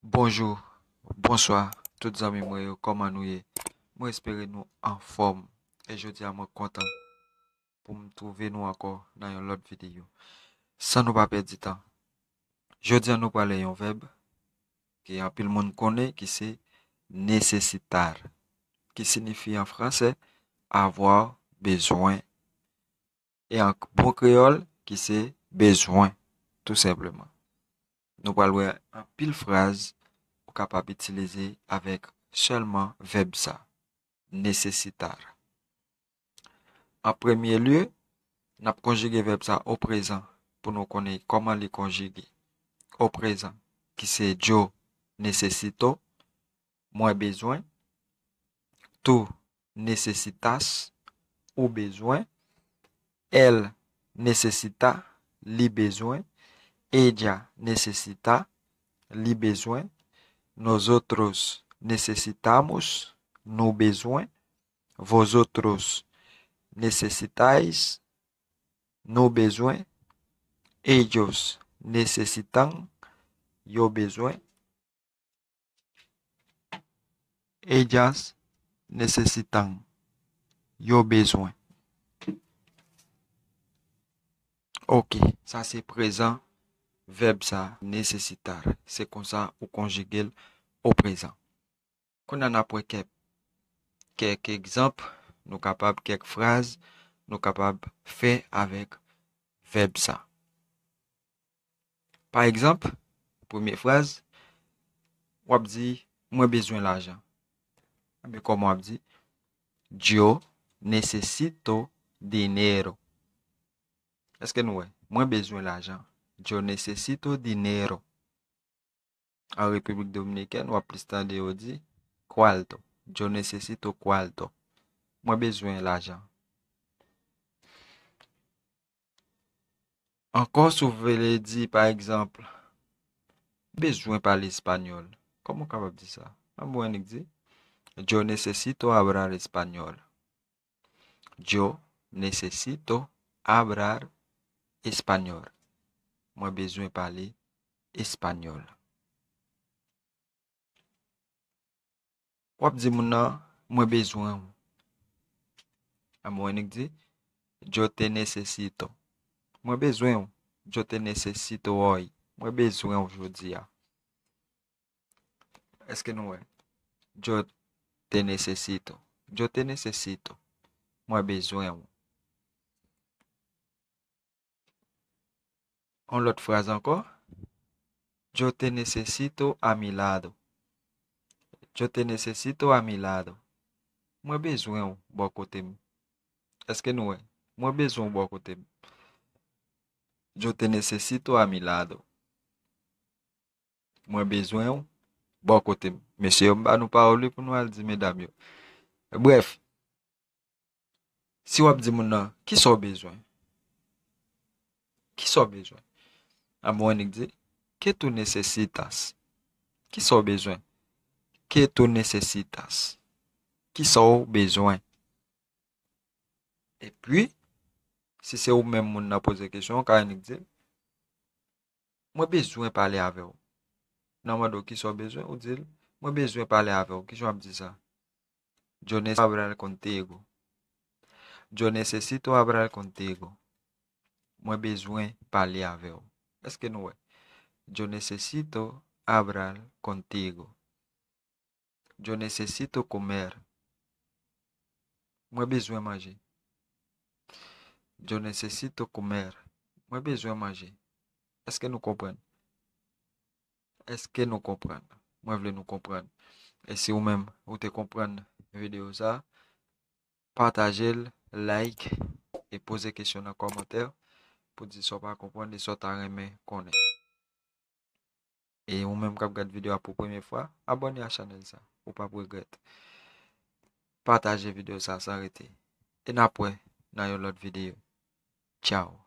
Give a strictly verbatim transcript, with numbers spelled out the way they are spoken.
Bonjou, bonswa, tout zanmi mwen yo, kòman nou ye? Mwen espere nou anfòm. E jodi a, mwen kontan pou m twouve nou ankò nan yon lòt videyo. San nou pa pèdi tan, jodi a nou pral wè yon vèb ke anpil moun konnen, ki se necesitar, ki siyifi an fransè avoir, bezwen, e an bon kreyòl, ki se bezwen, tou senpleman. Nou pral wè anpil fraz ou kapab itilize avèk sèlman vèb sa, necesitar. An premye lye, n ap konjige vèb sa o prezan pou nou konnen kòman li konjige. O prezan, ki se yo necesito, mwen bezwen. Tú necesitas, ou bezwen. Él necesita, li bezwen. Ella necesita, li bezwen. Nosotros necesitamos, nou bezwen. Vosotros necesitáis, nou bezwen. Ellos necesitan, yo bezwen. Ellas necesitan, yo bezwen. Ok, sa se prezan vèb sa, necesitar. Se konsa ou konjige l o prezan. Kounye a n ap wè kèk, kèk egzanp nou kapab, kèk fraz nou kapab fè avèk vèb sa. Pa egzanp, premye fraz, w ap di, mwen bezwen lajan. Ebyen, kòman w ap di? Yo necesito dinero. Èske nou wè? Mwen bezwen lajan. Yo necesito dinero. An Repiblik Dominikèn, w ap plis tande yo di, cuarto. Yo necesito cuarto. Mwen bezwen lajan. Ankò, si w vle di, pa egzanp, bezwen pale espanyòl, kòman w kapab di sa? An bon, annik di, yo necesito hablar español. Yo necesito hablar español. Mwen bezwen pale espanyòl. W ap di moun nan, mwen bezwen w. An bon, annik di, yo te necesito. Mwen bezwen w. Yo te necesito hoy. Mwen bezwen w jodi a. Èske nou wè? Yo te necesito. Yo te necesito. Mwen bezwen w. Yon lòt fraz ankò. Yo te necesito a mi lado. Yo te necesito a mi lado. Mwen bezwen w bò kote m. Èske nou wè? Mwen bezwen w bò kote m. Yo te necesito a mi lado. Mwen bezwen w bò kote m. Mesye yo, m ba nou pawòl wi pou nou al di medam yo. Brèf, si w ap di moun nan, kisa w bezwen? Kisa w bezwen? An bon, annik di, ¿qué tú necesitas? Kisa w bezwen? ¿Qué tú necesitas? Kisa w bezwen? Epi, si se ou menm moun nan poze kesyon, w ka annik di l, mwen bezwen pale avè w. Nan mande w kisa w bezwen, ou di l, mwen bezwen pale avè w. Kijan w ap di sa? Yo necesito hablar contigo. Yo necesito hablar contigo. Mwen bezwen pale avè w. Èske nou wè? Yo necesito hablar contigo. Yo necesito comer. Mwen bezwen manje. Yo necesito comer. Mwen bezwen manje. Èske nou konprann? Èske nou konprann? Mwen vle nou konprann. E si ou menm, ou te konprann videyo sa, pataje l, like, e poze kesyon nan kòmantè pou di sa w pa konprann e sa w ta renmen konnen. E ou menm k ap gad videyo a pou premye fwa, abòne a chanèl sa. Ou p ap regrèt. Pataje videyo sa san rete. E n ap wè nan yon lòt videyo. Tchao.